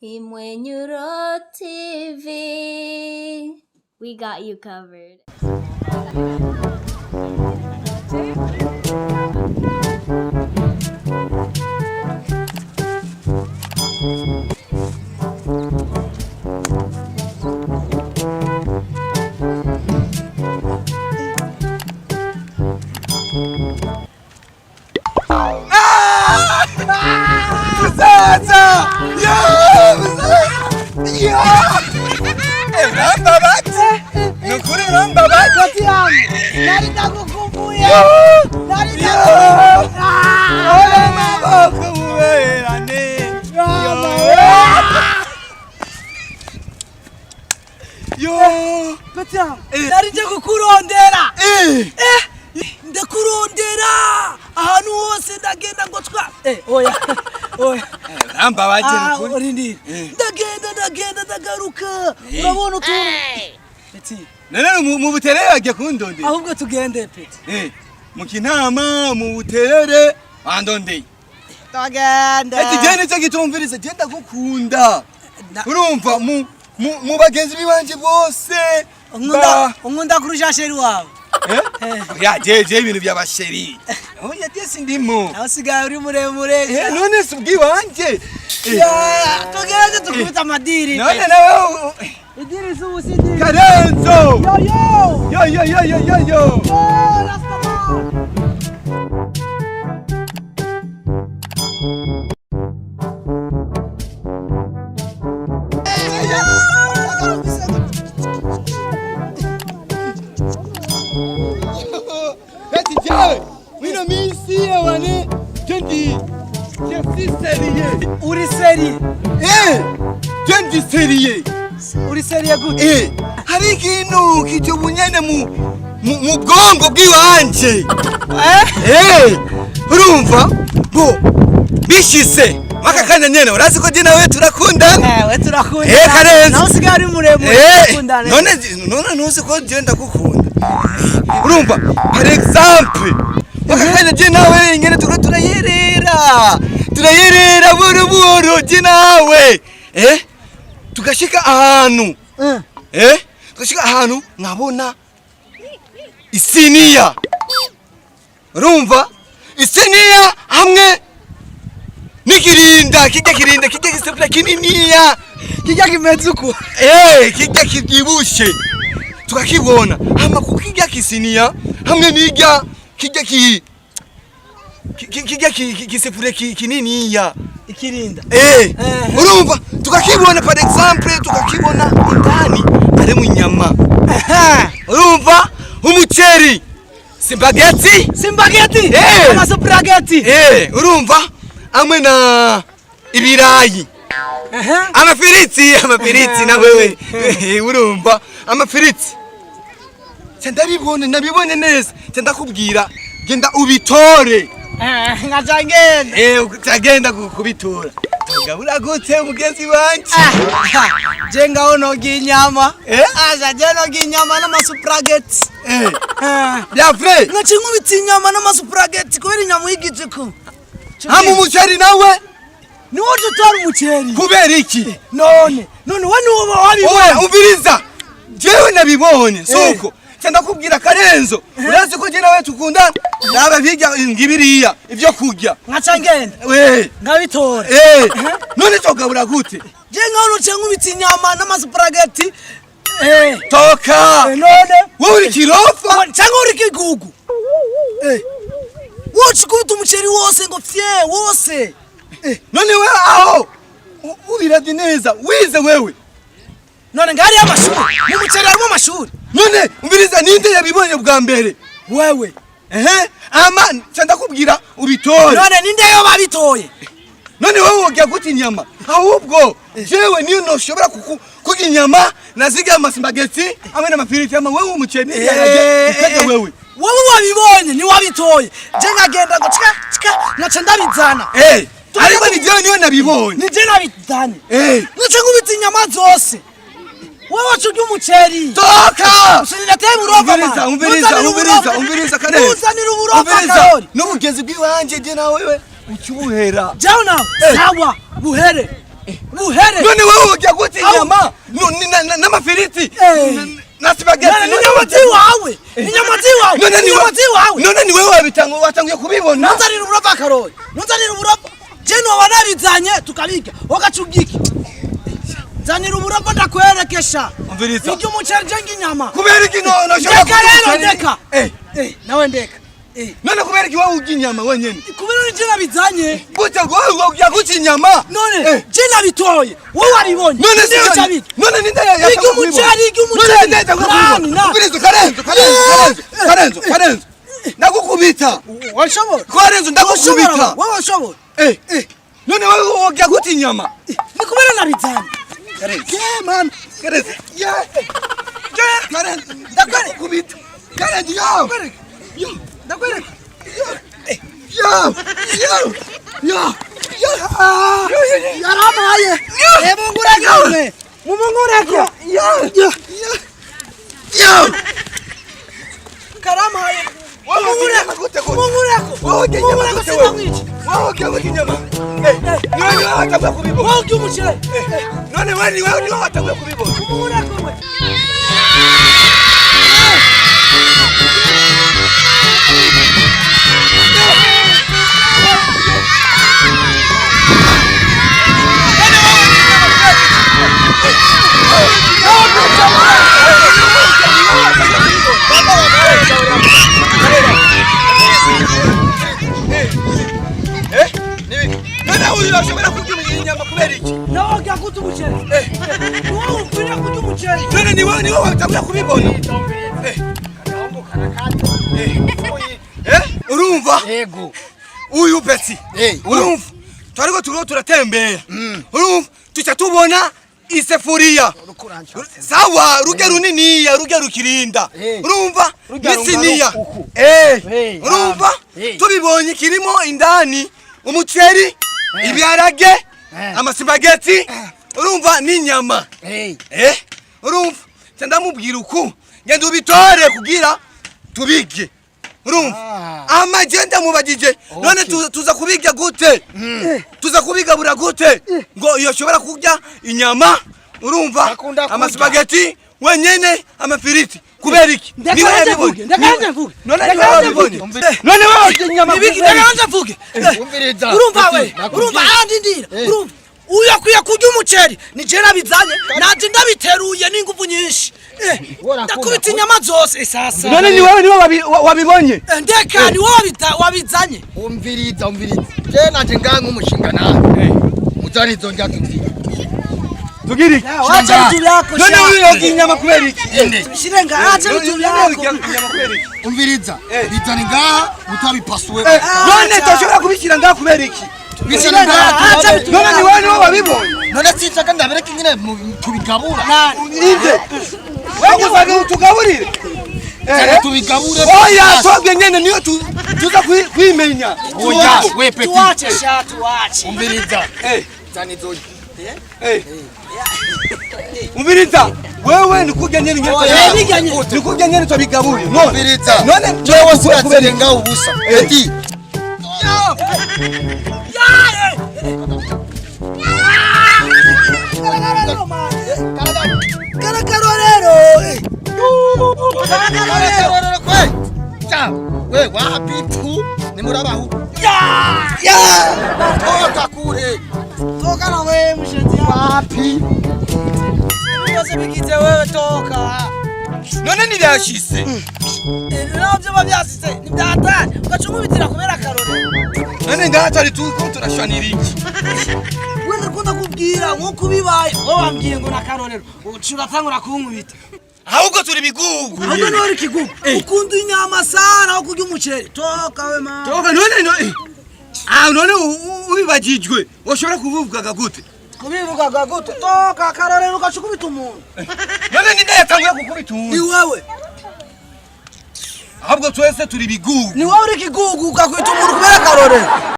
Imwenyuro TV. We got you covered. Musaza! Yo! Musaza! Yo! Urambabaje! Ni ukuri urambabaje! Koti yangu nari ndagukumbuye, nari Yo! ndagukumbuye. Oya maboko muberane! Yo! Koti yangu nari nje kukurondera, Eh! ndakurondera ahantu hose ndagenda ngo twa oya oya. Urambabaje Ah, ni ukuri. urindira, ndagenda ndagenda ndagaruka, urabona utuntu Peti. None mu Buterere bagiye kundondera. Ahubwo tugende, Peti. Mu Kinama, mu Buterere bandondeye. Tugende. Ati je nicyo gitumviriza je ndagukunda. Urumva mu bagenzi biwanje bose. Unkunda, unkunda kurusha chéri wawe? Eh? Ya je ibintu by'aba chéri. Oya, je sindimo. Nawe usigaye uri muremure. None si ubwiwanje. Ya, tugende tukubita amadiri. None nawe Idiri z'ubu si idiri. Karenzo. Yo yo. Yo yo yo yo yo yo. Yo, Rastaman. Ati jewe mwino minsi yawane je ndi je suis sérieux. Uri sérieux? Je ndi sérieux. Uri sérieux gute? Hari ikintu kije ubunyene mu bwongo bw'iwanje. Urumva bo bishise maka kanya nyene urazi ko je nawe turakundana. We turakundana. Karenzo. Nawe usigaye uri muremure, turakundana. None ntuzi ko je ndagukunda? Urumva, par exemple maka kanya je nawe ingene turiko turayerera turayerera buhoro buhoro je nawe tugashika ahantu tugashika ahantu nkabona isiniya, urumva, isiniya hamwe n'ikirinda, kijya kirinda, kijya gisafuriya kininiya. Kijya kimeze uku? Kijya kibyibushe, tukakibona hama kuko kijya kisiniya hamwe n'ijya kijya ki kijya kisafuriya kininiya. Ikirinda. Urumva, tukakibona, par exemple tukakibona indani harimo inyama, urumva, umuceri, spaghetti. Spaghetti. Amasupageti. Urumva, hamwe na ibirayi, amafiriti, amafiriti na wewe, urumva, amafiriti. Nca ndabibona, nabibone neza, nca ndakubwira genda ubitore. Nkaca ngenda. Utagenda kubitora, tugabura gute mugenzi wanje? Je ngaho noga inyama. Eh? Aja je noga inyama n'amasupageti. Bya vrai. Nkaca nkubita inyama n'amasupageti kubera inyama uyigije ko Hamwe umuceri nawe. Niwo uje utora umuceri. Kubera iki? None we niwo uba Oya, wabibonye. umviriza, jewe nabibonye suko nca ndakubwira Karenzo, urazi ko je nawe tukundana, naba bijya ngibiriya ibyo kurya. Nkaca ngenda we ngabitora. None tugabura gute? Je ngaho nuciye nkubita inyama n'amasupageti. Toka. None wowe uri kirofa. Cyangwa uri kigugu woca ukubita umuceri wose ngo fye wose. None we aho ubiravye neza, wize wewe? None ngari amashuri, mu muceri harimo amashuri. None umviriza, ninde yabibonye bwa mbere? Wewe. Ehe, ama nca ndakubwira ubitore. None ninde yo babitoye? None wowe wogira gute inyama? Ahubwo jewe niyo noshobora kurya inyama naziga amaspaghetti hamwe n'amafiriti, ama wewe umuceri n'ibiharage ukajya wewe. Wowe wabibonye ni wabitoye, je nkagenda ngo cika cika nkaca ndabizana. Ariko ni jewe niyo nabibonye. Ni je nabizanye. Nkaca nkubita inyama zose, wowe waca urya umuceri. Toka. Usiniletee uburofa. Umviriza. Man. Umviriza. Ntuzanire Umviriza. uburofa. Umviriza, Karenzo. Ntuzanire uburofa. Umviriza. Karori. N'ubugezi bw'iwanje je nawe we ucubuhera. Jewe nawe sawa buhere. Buhere. None wewe urya gute Au. inyama n'amafiriti na spaghetti? None inyama ziwawe, inyama ziwawe, None ni inyama ziwawe. None ni wewe wabitanguye kubibona. Nunzanira uburofa, Karori, nunzanira uburofa. Je, noba nabizanye tukabirya, wogaca ubwiki? Nzanira uburofa ndakwerekesha. Umviriza. Irya umuceri, je ng'inyama. Kubera iki none ushobora Ndeka rero. kurya umuceri? Ndeka. Nawe ndeka. None kubera iki wowe urya inyama wenyene? Kubera ni je nabizanye. Gute wowe urya gute inyama? None je nabitoye, wowe waribonye. None Niyo si cabirya. None ninde Irya umuceri, irya umuceri. None ninde Nani, nani? Umviriza, Karenzo, Karenzo, Karenzo, Karenzo, Karenzo, ndagukubita. Washobora? Karenzo, ndagukubita. Wowe washobora? None wowe urya gute inyama? Ni kubera nabizanye. Karenzo. Yeah, man. Karenzo, yeah. Yeah, Karenzo, ndagukubita. Karenzo, yo. Yo. Ndakwereka. Yo. Yo. Yo. Yo. Yaramaye. Mumungureko, mumungureko. Yo. Yo. Yo. Karamaye. Wowe urya inyama gute gute? Mumungureko. Wowe urya inyama Mumungureko. gute wewe? Sinamwica. Wowe urya gute inyama? Niwe niwe watanguye kubibona. Wowe urya umuceri. None wewe niwe niwe watanguye kubibona. Mumungureko we. None uyu ashobora kurya inyama kubera iki? Nawe urya gute umuceri? Wowe ukwiriye kurya umuceri. None niwe niwe watanguye kubibona. Urumva? Yego. Uyu Peti. Urumva? Twariko turiho turatembera. Urumva? Tuca tubona isefuriya. Sawa, rujya runiniya, rujya rukirinda. Urumva? Rujya N'isiniya. rungano uku. Urumva? Tubibonye kirimo indani umuceri, ibiharage, amasipageti, urumva, n'inyama. Urumva? Nca ndamubwira uku, ngenda ubitore kugira tubige. Urumva? Amaje ndamubagije, none tuza kubirya gute? Tuza kubigabura gute? Ngo iyo ashobora kurya inyama, urumva? Akunda kurya. Amasipageti wenyene, amafiriti. Kubera iki? Ndeka Niwe nanje yabibonye. mvuge, ndeka nanje mvuge. None Ndeka niwe nanje wabibonye. mvuge. None wewe urya inyama Nibiki? kubera Ndeka iki? nanje mvuge. Umviriza. Urumva we? Nakubwiye. Urumva, andindira. Urumva, uyu akwiye kurya umuceri. Ni je nabizanye, naje ndabiteruye n'ingufu nyinshi. Worakunda Ndakubita kurya. inyama zose sasa. None ni wewe niwe wabibonye. Ndeka, ni wowe wabizanye. Umviriza, umviriza. Je naje ngaha nk'umushinga nawe. Muzane izo ndya tuzirya. Tugira iki? Wacha vitu vyako. None Sha. uyu yorya inyama kubera iki? Inde. Shirenga, acha vitu None vyako. urya inyama kubera iki? Umviriza. Bizane ngaha utabipasuwe. None toshobora kubishyira ngaha kubera iki? Bizane ngaha. Acha vitu None ni vyako. wewe niwe wabibonye. None sinshaka ndabereka ingene tubigabura. Inde. Wewe utugaburire. Zana tubigabure. Oya, twebwe nyene niyo tuza kwimenya. Oya, we Peti. Tuache sha, tuache. Umviriza. Zana izo. Umviriza. Wewe ni kurya nyene nyene. Oya. Nirya nyene. Ni kurya nyene tubigabure. None. Umviriza. None Jewe kubera sinatsinze iki? ngaho ubusa. Peti. Karakaro rero. Karakaro rero. We wapi tu nimurabahu. Toka kure. Toka na wewe mshenzi. Wapi? Byose bigize wewe, toka. None ntibyashise. Naho byoba byasise ntibyatanye ugaca umubitira kubera akarorero. None ngaha twari turiko turashwanira iki? Wenda ukunda kubwira nk'uko ubibaye, wowe wambwiye ngo ni akarorero, uca uratangura kunkubita. Ahubwo turi bigugu. Ahubwo niwe uri kigugu, ukunda inyama sana aho kurya umuceri. Toka we mama. Toka none none. Ah, none ubibagijwe. Washobora kuvugaga gute? Kubivugaga gute? Toka, akarorero, ugaca ukubita umuntu. None ninde yatanguye gukubita Ni uwundi? wewe. Ahubwo twese turi bigugu. Ni wowe uri kigugu, ugakubita umuntu kubera akarorero.